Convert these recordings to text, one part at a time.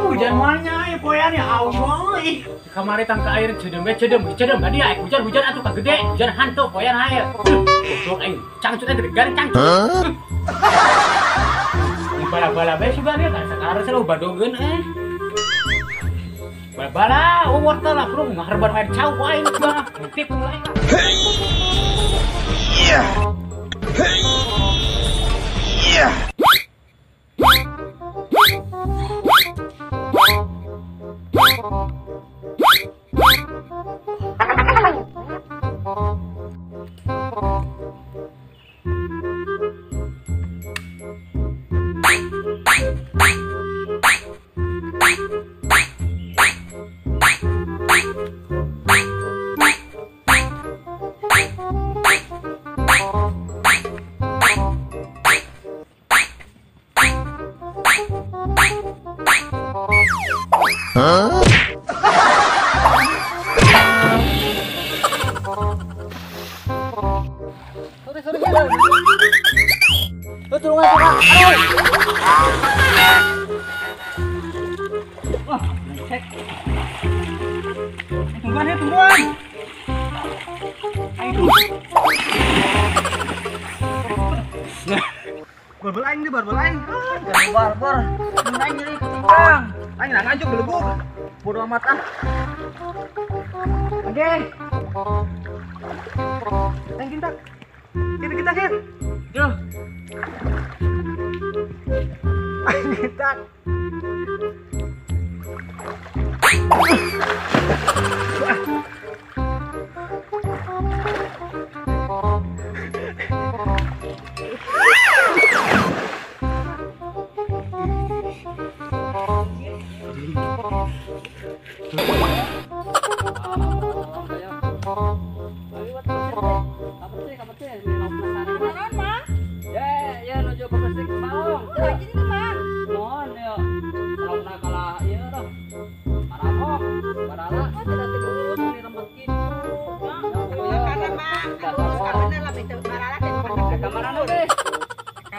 Hujan mana ya poean ya Allah ih. Kamari tangka air cedem cedem cedem tadi ya hujan hujan atuh ka gede hujan hantu poean air. Goblok aing cangcut teh garing cangcut. Bala-bala bae sugan ya sekarang selalu badogeun eh. Bala-bala umur teh lah bro ngaharban air cau aing mah. Tip mulai. Iya. Iya. Huh? Sorry, sorry, sorry. Tulungan, tulungan. Wah, cek. Tungguan ya, tungguan. Ayo. Barbel aing nih, barbel aing. Jangan barbar. Aing nyeri ketinggang. Aing nah ngajuk gelebur. Bodo amat ah. Oke. Aing kintak. Kita kita kir. Yo. Aing kintak.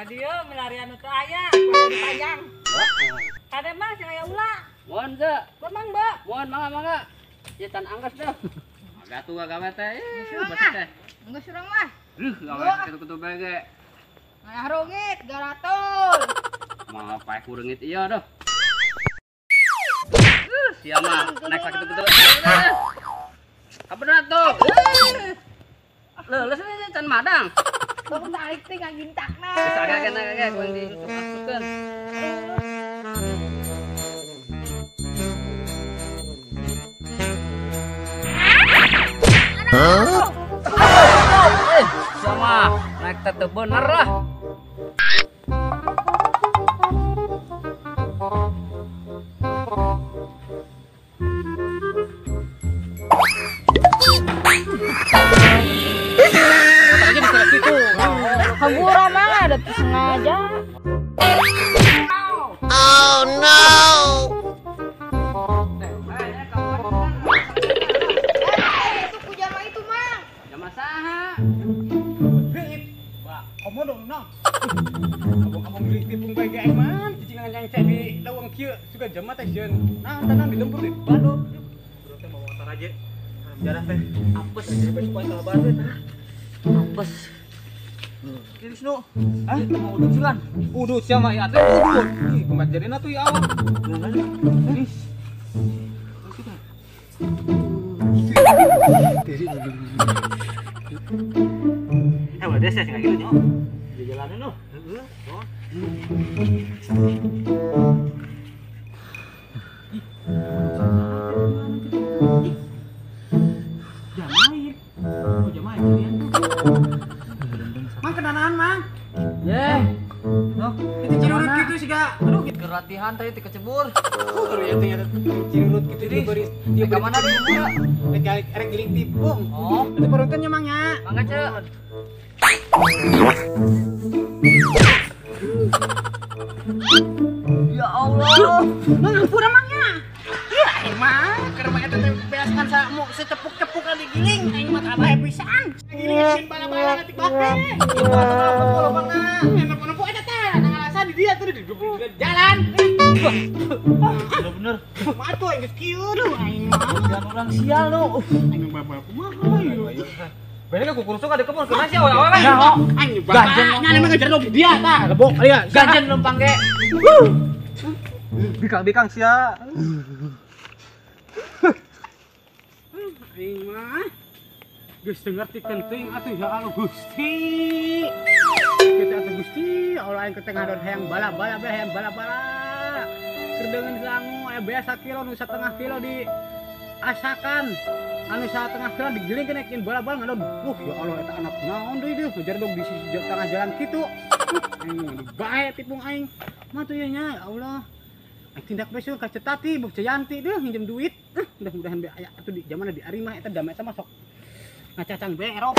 Dia melarian itu ayah, panjang. Ada mah sing aya ulah. Mohon ze. Memang, Mbak. Mohon mangga mangga. Ya tan angges dah. Agak tua gawe teh. Bersih teh. Enggeus urang mah. Reuh gawe kitu-kitu bae ge. Nah rongit garatul. Mah paeh kureungit ieu dah. Sia mah naik sakitu-kitu. Kabener tuh. Leuleus can madang. Baru naik teh ngagintakna. Geus agak kena agak ku disusuk-masukkeun. Hah? Sama naik teh teu bener lah. Hampura mah ada sengaja. Oh no. Itu ku jama itu mah. Jama saha? Wah, komo dong no. Abang-abang beli tipung bae ge aing mah, cicingan yang cek di leuweung kieu suka jama teh sieun. Nah, tanam di lembur di Bandung. Urang teh mau motor aja. Jarah teh. Apes supaya kalau teh. Apes. Kiris nu. Hah? Itu mau udut sugan. Udut siapa ya teh udut. Ih, kumat jadina tuh ya awak. Kiris. Eh, udah deh sih gitu nyo. Di jalanan lo. Heeh. Jamain. Oh, jamain kalian. Mang kenanaan, Mang. Ye. Loh, itu cirurut gitu sih, Kak. Aduh, latihan tadi dikecebur. Terus ya ternyata cirurut gitu dia beri dia ke mana dia? Rek rek giling tipung. Oh, itu perutnya Mang ya. Mangga, Cek. Ya Allah. Mang ampun Mang ya. Iya, emang keur mah eta teh beas kan samu secepuk-cepuk digiling. Aing bala-bala ngatik bae. Lobangna. Nempo eta tah, ngalasan di dia tuh di jalan. Bener. Kumaha tuh aing geus kieu duh aing mah. Jangan orang sial nu. Aing bala-bala kumaha ieu. Bener ku kurusuk ada kebun kena sih awewe. Aing bapaknya emang ngejar dog dia tah, lebok dia. Ganjen lempang ge. Bikang-bikang sia. Aing mah geus teu ngerti teuing atuh ya Allah Gusti. Kita atuh Gusti, Allah aing ke tengah don hayang bala-bala bae hayang bala-bala. Keur deungeun sangu aya bea sakilo nu satengah kilo di asakan. Anu satengah kilo digiling keun bala-bala ngadon. Ya Allah eta anak naon deui deuh ngejar dog di sisi tengah jalan kitu. Aing bae tipung aing. Mah tuh ieu nya ya Allah. Aing tindak besok ka Cetati, Buk Jayanti deuh nginjem duit. Mudah-mudahan be aya atuh di zaman di Arimah eta damai eta masuk ngacacang be Eropa.